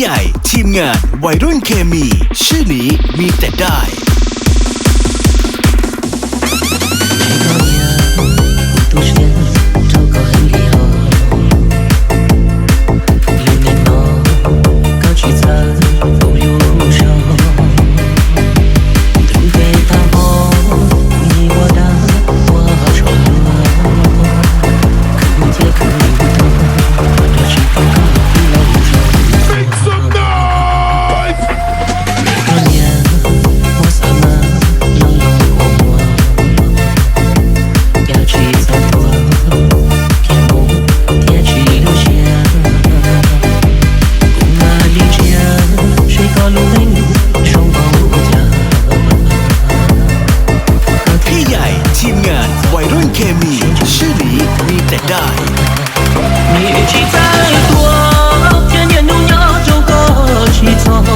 Yaim ทีมงานวัยรุ่นเคมี ชื่อนี้มีแต่ได้ Yaim ทีมงานวัยรุ่นเคมี ชื่อนี้มีแต่ได้ Nws tsis txawj tuag thiab niaj hnub nyob rau koj tsis txog,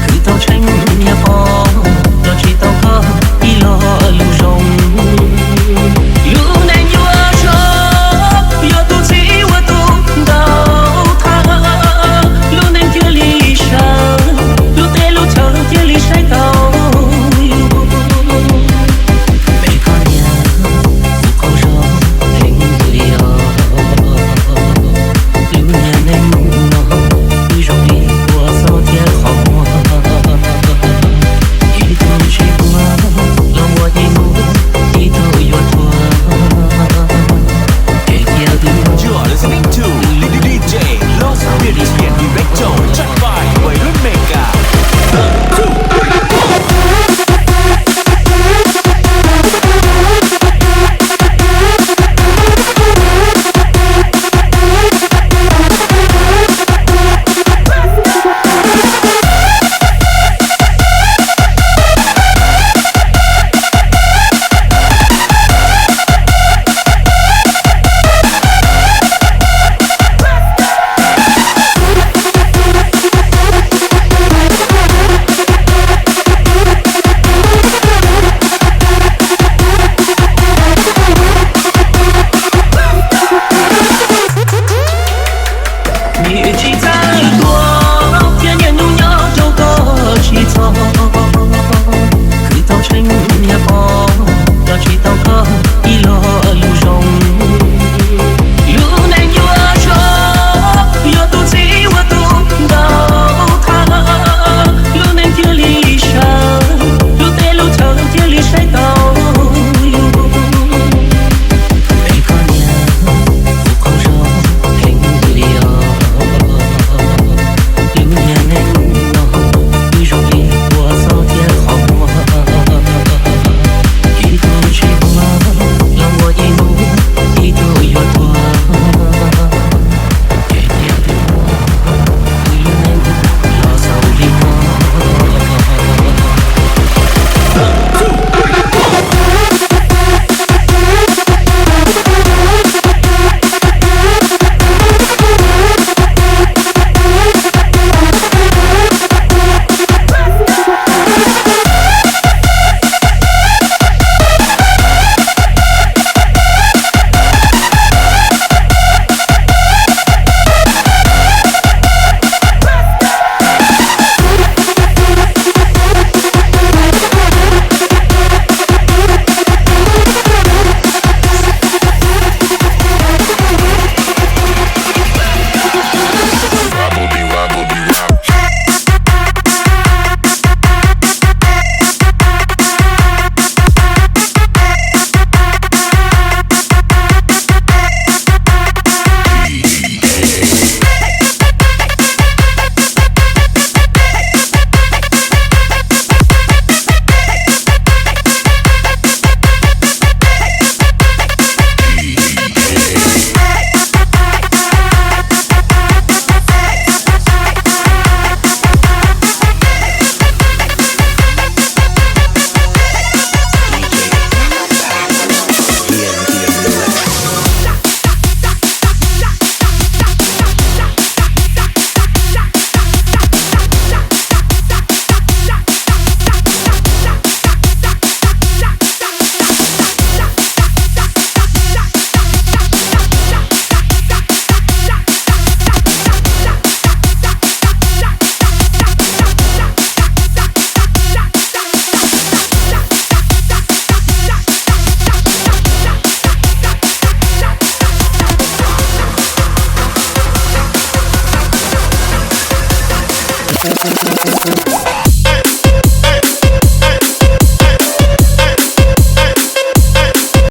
khwv tau tshee niag pog, los tsis tau koj ib lo lus zoo. Lub neej yuav zoo, yog tus txiv ua tus ntaus thaj, lub neej cia li sawv, lub teb lub chaw cia li saib tau. Peb koj niam, kuv qaug zog heev li os.